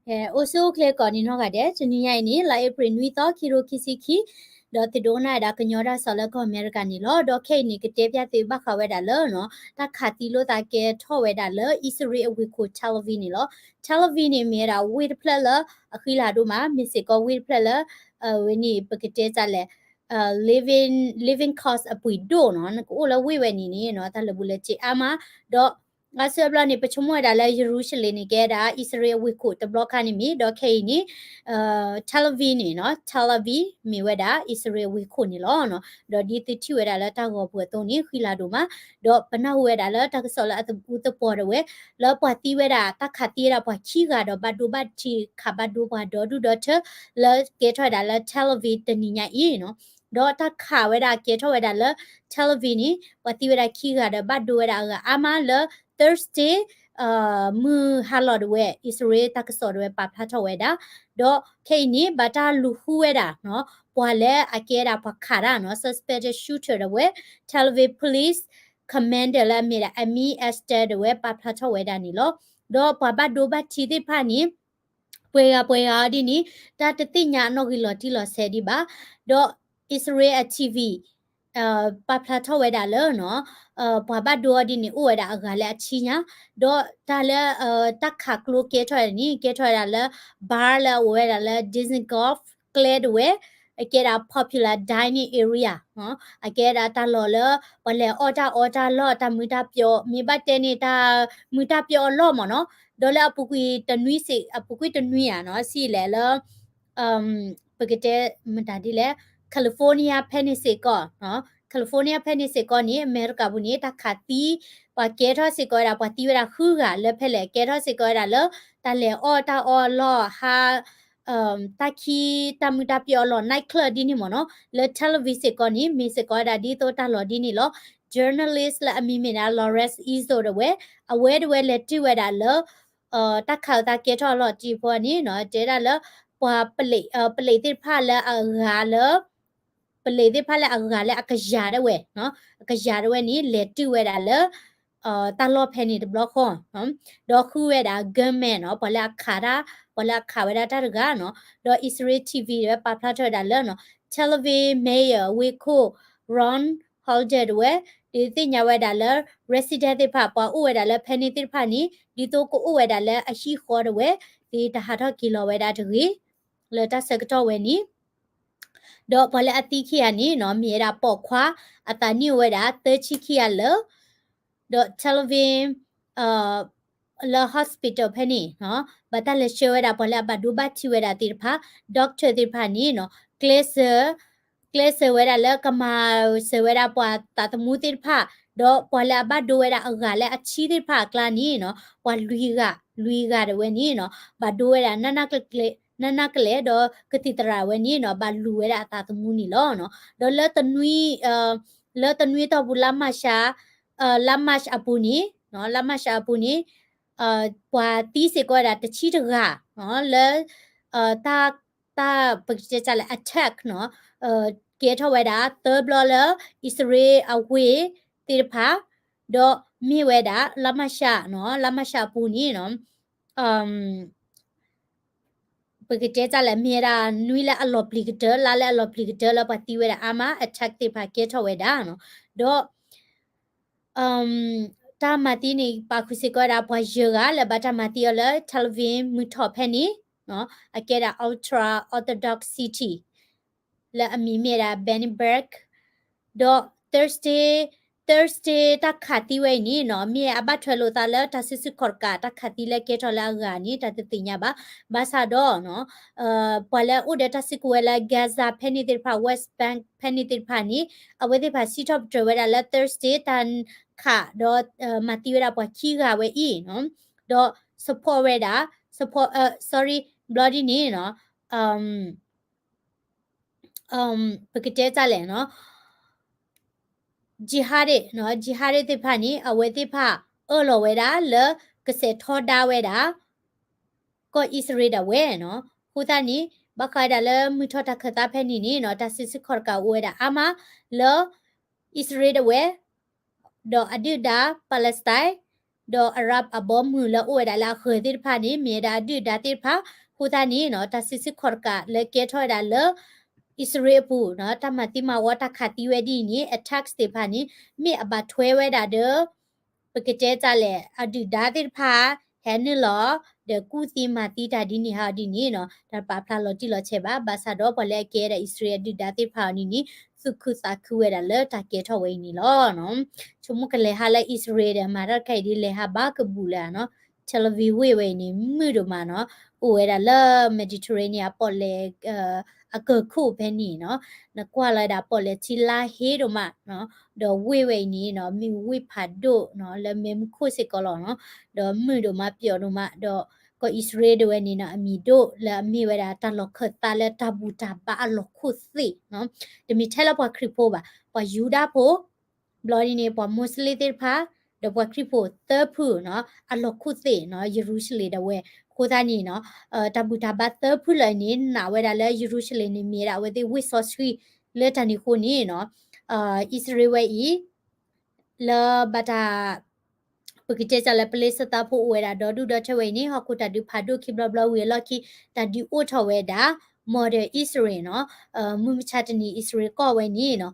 အိၣ်ဆူၣ်အိၣ်ချ့ကိးဒံနီၢ်ဂၤဒဲး, တနံၤညါအံၤန့ၣ် လါအ့ဖြ့ၣ်နွံသီ ခံကထိခံဆံခံ, ဒီးသုဒိကနၣ်ဝဲဒၣ်ကညီတၢ်ကစီၣ်လၢကီၢ်အမဲရကၤန့ၣ်လီၤ. ဒီးခဲအံၤန့ၣ် ကတဲဖျါသုဘၣ်ဃးဝဲဒၣ်လၢ တၢ်ခးသံလိာ်သးကဲထီၣ်ဝဲဒၣ်လၢ အံၣ်စရ့လးအဝ့ၢ်ခိၣ် Tel Aviv န့ၣ်လီၤ. Tel Aviv န့ၣ် မ့ၢ်ဝဲဒၣ်ဝ့ၢ်တဖျၢၣ်လၢအဃံလၤဒိၣ်မး, မ့ၢ်စ့ၢ်ကီးဝ့ၢ်တဖျၢၣ်လၢ အဝဲန့ၣ် ပကတဲဒ်လဲၣ် living living cost အပှ့ၤဒိၣ်နီၤ, နကအိၣ်လၢဝ့ၢ်ဝဲန့ၣ်န့ၣ် တၢ်လၢာ်ဘူၣ်လၢာ်စ့အါမး, ဒီးအါစုအါဘျီန့ၣ် ပဆိကမိၣ်ဝဲဒၣ်လၢ ယရူၤၡလ့ၣ်န့ၣ် ကဲဒၣ်အံၣ်စရ့လးအဝ့ၢ်ခိၣ်တဘျီခါန့ၣ်မ့ၢ်, ဒီးခဲအံၤန့ၣ် Tel Aviv န့ၣ်နီၤ, Tel Aviv မ့ၢ်ဝဲဒၣ်အံၣ်စရ့လးအဝ့ၢ်ခိၣ်န့ၣ်လီၤ. ဒီးဒ်သုထံၣ်ဝဲဒၣ်လၢတၢ်ဂီၤပူၤအသိးန့ၣ် ဃံလၤဒိၣ်မး, ဒီးပနၢ်ဟူဝဲဒၣ်လၢတၢ်ကစီၣ်လၢအသးအူသပှီၤဒၣ်ဝဲ လၢပှၤသံဝဲဒၣ် တၢ်ခးသံဝဲဒၣ်ပှၤခံဂၤဒီးဘၣ်ဒိဘၣ်ထံး ခးဘၣ်ဒိပှၤဒီဒူၣ်ဒီထၢ လၢကဲထီၣ်ဝဲဒၣ်လၢ Tel Aviv တနံၤညါအံၤနီၤ, ဒီးတၢ်ခးဝဲဒၣ်ကဲထီၣ်ဝဲဒၣ်လၢ Tel Aviv န့ၣ် ပှၤသံဝဲဒၣ်ခံဂၤဒီးဘၣ်ဒိဝဲဒၣ်အဂၤအါမးလၢ Thursday မုၢ်ဟါလီၤဒၣ်ဝဲ အံၣ်စရ့လးတၢ်ကစီၣ်ဒၣ်ဝဲပာ်ဖျါထီၣ်ဝဲဒၣ်, ဒီးခဲအံၤန့ၣ် ဘၣ်တၢ်လူၤဃုဝဲဒၣ် ပှၤလၢအကဲဒၣ်ပှၤခးတၢ်နီၤ suspected shooter ဒၣ်ဝဲ Tel Aviv police commander လၢအမ့ၢ်ဒၣ် Amir Altair ဒၣ်ဝဲပာ်ဖျါထီၣ်ဝဲဒၣ်န့ၣ်လီၤ. ဒီးပှၤဘၣ်ဒိဘၣ်ထံးသ့ၣ်တဖၣ်န့ၣ် ပှဲၤဂၤပှဲၤဂၤအီၤဒ်န့ၣ် တၢ်တသ့ၣ်ညါအနီၣ်ဂံၢ်လီၤတံၢ်လီၤဆဲးဒံးဘၣ်, ဒီးအံၣ်စရ့လးအ TV ပာ်ဖျါထီၣ်ဝဲဒၣ်လၢ ပှၤဘၣ်ဒိအီၤဒ်န့ၣ် အိၣ်ဝဲဒၣ်အဂၤလၢအဆံညါ, ဒီးတၢ်လၢ တၢ်ခးကျိကဲထီၣ်န့ၣ် ကဲထီၣ်ဝဲဒၣ်လၢ bar လၢအအိၣ်ဝဲဒၣ်လၢ Dizengoff ကျဲဒၣ်ဝဲ, အကဲဒၣ် popular dining area အကဲဒၣ်တၢ်လီၢ်လၢ ပှၤလဲၤအီၣ်တၢ်အီတၢ်လီၢ် တၢ်မုာ်တၢ်ပျီၤ မ့ၢ်ဘၣ်တဲန့ၣ် တၢ်မုာ်တၢ်ပျီၤအလီၢ်မ့ၢ်နီၤ, ဒီးလၢအပူၤကွံာ်တနွံစ့ၢ် အပူၤကွံာ်တနွံဧါနီၤ စံးလဲၣ်လၢ ပကတဲမတၤဒ်လဲၣ် California ဖဲန့ၣ်စ့ၢ်ကီး, California ဖဲန့ၣ်စ့ၢ်ကီးန့ၣ် အမဲရကၤပူၤန့ၣ် တၢ်ခးသံ ပှၤကဲထီၣ်စ့ၢ်ကီးဝဲဒၣ် ပှၤသံဝဲဒၣ်ဃုဂၤလၢဖဲလဲၣ် ကဲထီၣ်စ့ၢ်ကီးဝဲဒၣ်လၢ တၢ်လဲၤအီၣ်တၢ်အီအလီၢ် ဟါ တၢ်ခံ တၢ်မုာ်တၢ်ပျီၤအလီၢ် night club ဒ်န့ၣ်မ့ၢ်နီၤ, လၢ Tel Aviv စ့ၢ်ကီးန့ၣ် မ့ၢ်စ့ၢ်ကီးဝဲဒၣ်ဒ်သိးတၢ်လီၢ်ဒ်န့ၣ်လီၤ. Journalist လၢအမံၤမ့ၢ်ဒၣ် Lawrence Ezo ဒၣ်ဝဲ, အဝဲဒၣ်ဝဲလဲၤတုၤဝဲဒၣ်လၢ တၢ်ခးအသးကဲထီၣ်အလီၢ်တံၢ်ဖီန့ၣ် တဲဒၣ်လၢ ပှၤပလံး ပလံးသ့ၣ်တဖၣ်လၢအဂၤလၢ ပလံးသ့ၣ်တဖၣ်လၢအဂၤလၢအကယၤဒၣ်ဝဲ, အကယၤဒၣ်ဝဲန့ၣ် လဲၤတုၤဝဲဒၣ်လၢ တၢ်လီၢ်ဖဲန့ၣ်တဘျီဃီ, ဒီးဃုဝဲဒၣ် gunman နီၤ ပှၤလၢအခးတၢ် ပှၤလၢအခးဝဲဒၣ်တၢ်တဂၤနီၤ, ဒီးအံၣ်စရ့လး TV ဒၣ်ဝဲပာ်ဖျါထီၣ်ဝဲဒၣ်လၢ Tel Aviv mayor ဝ့ၢ်ခိၣ် Ron Haldar ဒၣ်ဝဲ ဒုးသ့ၣ်ညါဝဲဒၣ်လၢ resident သ့ၣ်တဖၣ် ပှၤအိၣ်ဝဲဒၣ်လၢဖဲန့ၣ်သ့ၣ်တဖၣ်န့ၣ် ဒ်သိးကအိၣ်ဝဲဒၣ်လၢအဟံၣ်ဃီဒၣ်ဝဲ သ့တဟးထီၣ်က့ၤလီၤဝဲဒၣ်တဂ့ၤ လၢတၢ်ဆၢကတီၢ်ဝဲန့ၣ် ဒီးပှၤလၢအသံခံဂၤန့ၣ်နီၤ မ့ၢ်ဝဲဒၣ်ပိာ်ခွါ အသးနံၣ်အိၣ်ဝဲဒၣ် သၢဆံခံဂၤလၢာ်, ဒီး Tel Aviv လၢ hospital ဖဲန့ၣ် ဘၣ်တၢ်လဲၤဆှၢဝဲဒၣ် ပှၤလၢအဘၣ်ဒိဘၣ်ထံးဝဲဒၣ်သ့ၣ်တဖၣ် doctor သ့ၣ်တဖၣ်န့ၣ်နီၤ ကျဲးစၢး ကျဲးစၢးဝဲဒၣ်လၢကမၤစၢၤဝဲဒၣ်ပှၤသးသမူသ့ၣ်တဖၣ်, ဒီးပှၤလၢအဘၣ်ဒိဝဲဒၣ်အဂၤလၢအဆံသ့ၣ်တဖၣ်အကျါန့ၣ်နီၤ ပှၤလွံၢ်ဂၤ လွံၢ်ဂၤဒၣ်ဝဲန့ၣ်နီၤ ဘၣ်ဒိဝဲဒၣ် နးနးကလဲာ် ဒီးကသံၣ်သရၣ်ဝဲန့ၣ်နီၤ ဘၣ်လူၤဝဲဒၣ်အသးသမူန့ၣ်လီၤ. ဒီးလၢတနွံ လၢတနွံတီၢ်ပူၤ လါမၢ်ၡး လါမၢ်ၡးအပူၤန့ၣ် လါမၢ်ၡးအပူၤန့ၣ် ပှၤသံစ့ၢ်ကီးဝဲဒၣ်တဆံတဂၤ လၢ တၢ် တၢ်ပကတဲလဲၣ် attack နီၤ ကဲထီၣ်ဝဲဒၣ် သၢဘျီလၢ အံၣ်စရ့လးအဝ့ၢ်သ့ၣ်တဖၣ် ဒီးမ့ၢ်ဝဲဒၣ် လါမၢ်ၡးနီၤ လါမၢ်ၡးအပူၤန့ၣ်နီၤ ပကတဲလဲၣ် မ့ၢ်ဝဲဒၣ်နွံလၢအလီၤပျံၤကတၢၢ် လါလၢအလီၤပျံၤကတၢၢ်လၢပှၤသံဝဲဒၣ်အါမး attack သ့ၣ်တဖၣ်ကဲထီၣ်ဝဲဒၣ်နီၤ ဒီး တၢ်မၤသံန့ၣ် ပာ်ဃုာ်စ့ၢ်ကီးဝဲဒၣ်ပှၤယဲၢ်ဂၤ လၢဘၣ်တၢ်မၤသံအီၤလၢ Tel Aviv မုၢ်ထီၣ်ဖဲန့ၣ် အကဲဒၣ် ultra Orthodox city လၢအမံၤမ့ၢ်ဝဲဒၣ် Bnei Brak ဒီး Thursday Thursday တၢ်ခးသံဝဲအံၤန့ၣ်နီၤ မ့ၢ်အဘၣ်ထွဲလိာ်သးလၢတၢ်စုဆူၣ်ခီၣ်တကး တၢ်ခးသံလၢကဲထီၣ်လၢအဂၤန့ၣ် တၢ်တသ့ၣ်ညါဘၣ်. ဘၣ်ဆၣ်ဒီး ပှၤလၢအအိၣ်ဒီးတၢ်စုကဝဲၤလၢ Gaza ဖဲန့ၣ်သ့ၣ်တဖၣ် West Bank ဖဲန့ၣ်သ့ၣ်တဖၣ်န့ၣ် အဝဲသ့ၣ်တဖၣ်စံးထီၣ်ပတြၢၤဝဲဒၣ်လၢ Thursday တၢ်ခးဒီး မၤသံဝဲဒၣ်ပှၤခံဂၤဝဲအံၤနီၤ ဒီး support ဝဲဒၣ် support sorry ဘျီဒ်န့ၣ်နီၤ ပကတဲတၢ်လဲၣ်နီၤ jihadi နီၤ jihadi သ့ၣ်တဖၣ်န့ၣ် အဝဲသ့ၣ်တဖၣ်အၢၣ်လီၤဝဲဒၣ်လၢကစဲးထီဒါဝဲဒၣ် ကီၢ်အံၣ်စရ့လးဒၣ်ဝဲနီၤ. အဃိသတးန့ၣ် ဘၣ်ဃးဝဲဒၣ်လၢမုၢ်ထီၣ်တၢ်ခၢၣ်သးဖဲန့ၣ်န့ၣ်နီၤ တၢ်စုဆူၣ်ခီၣ်တကးအိၣ်ဝဲဒၣ်အါမးလၢ အံၣ်စရ့လးဒၣ်ဝဲ ဒီးအဒုၣ်ဒါ Palestine ဒီးအရၣ်အဘီမုၢ်လၢအအိၣ်ဝဲဒၣ်လၢအဂၢၤသ့ၣ်တဖၣ်န့ၣ် မ့ၢ်ဝဲဒၣ်အဒုၣ်အဒါသ့ၣ်တဖၣ်, အဃိသတးန့ၣ်နီၤ တၢ်စုဆူၣ်ခီၣ်တကးလၢကဲထီၣ်ဝဲဒၣ်လၢ အံၣ်စရ့လးအပူၤနီၤ တၢ်မၤသံမၤဝီတၢ်ခးသံဝဲဒ်အံၤန့ၣ် attacks သ့ၣ်တဖၣ်န့ၣ် မ့ၢ်အဘၣ်ထွဲဝဲဒၣ်ဒီး ပကတဲတၢ်လဲၣ် အဒုၣ်ဒါသ့ၣ်တဖၣ် ဟဲနုာ်လီၤ ဒီးကူၣ်သံမၤသံတၢ်ဒ်န့ၣ်ဟးဒ်န့ၣ်နီၤ တၢ်ပာ်ဖျါလီၤတံၢ်လီၤဆဲးဘၣ်. ဘၣ်ဆၣ်ဒီးပှၤလၢအကဲဝဲဒၣ်အံၣ်စရ့လးအဒုၣ်ဒါသ့ၣ်တဖၣ်အီၤန့ၣ်န့ၣ် သူၣ်ခုသးခုဝဲဒၣ်လၢတၢ်ကဲထီၣ်ဝဲအံၤန့ၣ်လီၤ. ဆိကမိၣ်ကလဲၤဟးလၢအံၣ်စရ့လးဒီးမၤတၢ်တခါအံၤဒ်လဲၤဟးဘၣ်ကဘူၣ်လၢၤနီၤ Tel Aviv ဝ့ၢ်ဝဲအံၤန့ၣ် မုာ်ဒိၣ်မးနီၤ အိၣ်ဝဲဒၣ်လၢ Mediterranean အပီၣ်လဲၣ် အကၢၢ်ခိၣ်ဖဲန့ၣ်နီၤ နကွၢ်လီၤဝဲဒၣ်ပီၣ်လဲၣ်ထံလါဟ့ဒိၣ်မးနီၤ ဒီးဝ့ၢ်ဝဲအံၤန့ၣ်နီၤ မ့ၢ်ဝ့ၢ်ဖးဒိၣ်နီၤ လၢမဲမုၢ်ခိၣ်စ့ၢ်ကီးလီၤနီၤ ဒီးမုာ်ဒိၣ်မးပျီၣ်ဒိၣ်မး ဒီးကီၢ်အံၣ်စရ့လးဒၣ်ဝဲန့ၣ်နီၤ အမံၤဒိၣ်လၢအမ့ၢ်ဝဲဒၣ်တၢ်လီၢ်ခၢၣ်သးလၢတၢ်ဘူၣ်တၢ်ဘါအလီၢ်ခိၣ်သ့ၣ်နီၤ တမ့ၢ်ထဲလၢပှၤခရံာ်ဖိဘၣ် ပှၤယူဒၤဖိ ဘျီဒ်န့ၣ် ပှၤမူစလ့ၣ်သ့ၣ်တဖၣ် ဒီးပှၤခရံာ်ဖိသၢဖုနီၤ အလီၢ်ခိၣ်သ့ၣ်နီၤ ယရူၤၡလ့ၣ်ဒၣ်ဝဲ အဃိသတးန့ၣ်နီၤ တၢ်ဘူၣ်တၢ်ဘါသၢဖုလၢာ်န့ၣ် နာ်ဝဲဒၣ်လၢယရူၤၡလ့ၣ်န့ၣ် မ့ၢ်ဝဲဒၣ်အဝဲသ့ၣ်ဝ့ၢ်စီဆှံ လၢတၢ်န့ၣ်အဃိန့ၣ်နီၤ အံၣ်စရ့လးဝဲအံၤ လၢဘၣ်တၢ် ပကတဲတၢ်လၢ ပလ့းစသးဖိအိၣ်ဝဲဒၣ်ဒီဒူၣ်ဒီထၢဝဲအံၤန့ၣ် ဟီၣ်ခိၣ်တၢ်ဒုးဖးဒိၣ်ခံဘျီဘျီဝံၤအလီၢ်ခံ တၢ်ဒုးအိၣ်ထီၣ်ဝဲဒၣ် modern အံၣ်စရ့လးနီၤ မုၢ်မဆါတနံၤအံၣ်စရ့လးကီၢ်ဝဲန့ၣ်နီၤ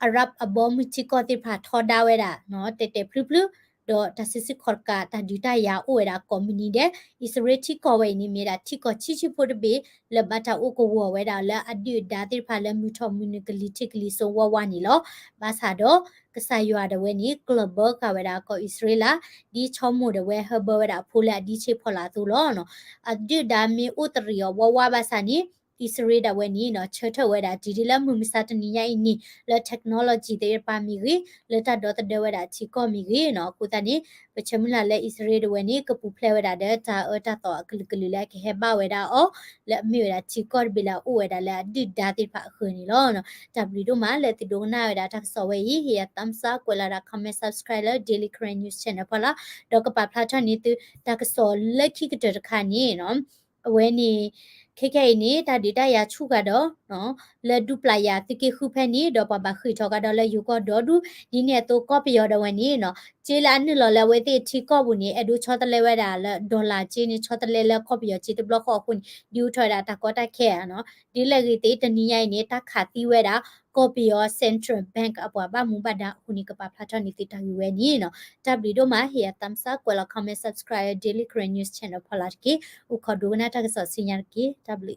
အရၣ်အဘီမုၢ်ထံကီၢ်သ့ၣ်တဖၣ်ထီဒါဝဲဒၣ်နီၤ တဲာ်တဲာ်ဖျုဖျု ဒီးတၢ်စုဆူၣ်ခီၣ်တကး တၢ်ဒုးတၢ်ယၤအိၣ်ဝဲဒၣ်ကိးမုၢ်နံၤဒဲး အံၣ်စရ့လးထံကီၢ်ဝဲအံၤန့ၣ် မ့ၢ်ဝဲဒၣ်ထံကီၢ်ဆံးဆံးဖိတဘ့ၣ် လၢဘၣ်တၢ်အိၣ်ကဝီၤဝဲဒၣ်လၢအဒုၣ်အဒါသ့ၣ်တဖၣ်လၢမုၢ်ထီၣ်မုၢ်နုာ်ကလံၤထံးကလံၤစိးဝါဝါန့ၣ်လီၤ. ဘၣ်ဆၣ်ဒီး ကစၢ်ယွၤဒၣ်ဝဲန့ၣ် ကျၢၢ်ဘၢဃာ်ဝဲဒၣ်ကီၢ်အံၣ်စရ့လး ဒ်ဆိကမိၣ်ဒၣ်ဝဲဟၢဘၢဝဲဒၣ်အဖိလၢအဒံးဆ့ဖီလာ်အသိးလီၤ. အဒုၣ်အဒါမ့ၢ်အိၣ်တရံးအီၤဝါဝါဘၣ်ဆၣ်န့ၣ် အံၣ်စရ့လးဒၣ်ဝဲန့ၣ်နီၤ ဆၢထၢၣ်ဝဲဒၣ်တုၤဒ်လၢမုၢ်မဆါတနံၤညါအံၤန့ၣ် လၢ technology သ့ၣ်တဖၣ်မ့ၢ်ဂ့ၤ လၢတၢ်ဒီသဒၢဝဲဒၣ်ထံကီၢ်မ့ၢ်ဂ့ၤနီၤ အဃိသတးန့ၣ် ပဆၢမုၢ်လၢ်လၢအံၣ်စရ့လးဒၣ်ဝဲန့ၣ် ကပူၤဖျဲးဝဲဒၣ်ဒီးတၢ်အၢတၢ်သီအကလုာ်ကလုာ်လၢအကဟဲဘၣ်ဝဲဒၣ်အီၤ လၢအမ့ၢ်ဝဲဒၣ်ထံကီၢ်တဘ့ၣ်လၢအအိၣ်ဝဲဒၣ်လၢအဒုၣ်ဒါသ့ၣ်တဖၣ်အဃၢၤန့ၣ်လီၤ. တၢ်ဘျုးဒိၣ်မးလၢသုဒိကနၣ်ဝဲဒၣ်တၢ်ကစီၣ်ဝဲအံၤ ဟ့ၣ်ယၤ thumbs up ကွဲးလီၤဒၣ် comment subscribe လၢ Daily Karen News Channel ဖီလာ် ဒီးကပာ်ဖျါထီၣ်န့ၢ်သုတၢ်ကစီၣ်လၢခံကတၢၢ်တခါန့ၣ်နီၤ အဝဲန့ၣ် ခဲကနံၣ်အံၤန့ၣ် တၢ်ဒုးတၢ်ယၤဆူၣ်ကဒီး လၢဒူပျၢ်ယၤသုးက့ဃုဖဲန့ၣ် ဒီးပှၤဘၣ်ဃ့ၢ်ထီၣ်ကဒီးလၢယိၤကီၢ်ဒီဒူၣ် ဒ်န့ၣ်အသိးကီၢ်ပယီၤဒၣ်ဝဲန့ၣ်နီၤ စ့လၢအနုာ်လီၤလၢအဝဲသ့ၣ်ထံကီၢ်ပူၤန့ၣ် အဲၣ်ဒိးဆီတလဲဝဲဒၣ်လၢ dollar စ့န့ၣ် ဆီတလဲလၢကီၢ်ပယီၤစ့တဘျီဃီအဃိန့ၣ် ဒုးအိၣ်ထီၣ်ဝဲဒၣ်တၢ်ကီတၢ်ခဲနီၤ ဒ်လဲၣ်ဂ့ၤသ့ၣ်တနံၤညါအံၤန့ၣ် တၢ်ခးသံဝဲဒၣ် ကီၢ်ပယီၤ Central Bank အပှၤဘၣ်မူဘၣ်ဒါအဃိန့ၣ် ကပာ်ဖျါထီၣ်န့ၢ်သုတၢ်ဂ့ၢ်ဝဲန့ၣ်နီၤ တၢ်ဘျုးဒိၣ်မး ဟ့ၣ်ယၤ thumbs up ကွဲးလီၤ comment subscribe Daily Karen News Channel ဖီလာ်တက့ၢ် အိၣ်ခိးဒိကနၣ်တၢ်ကစီၣ်ဆူညါတက့ၢ် တၢ်ဘျုး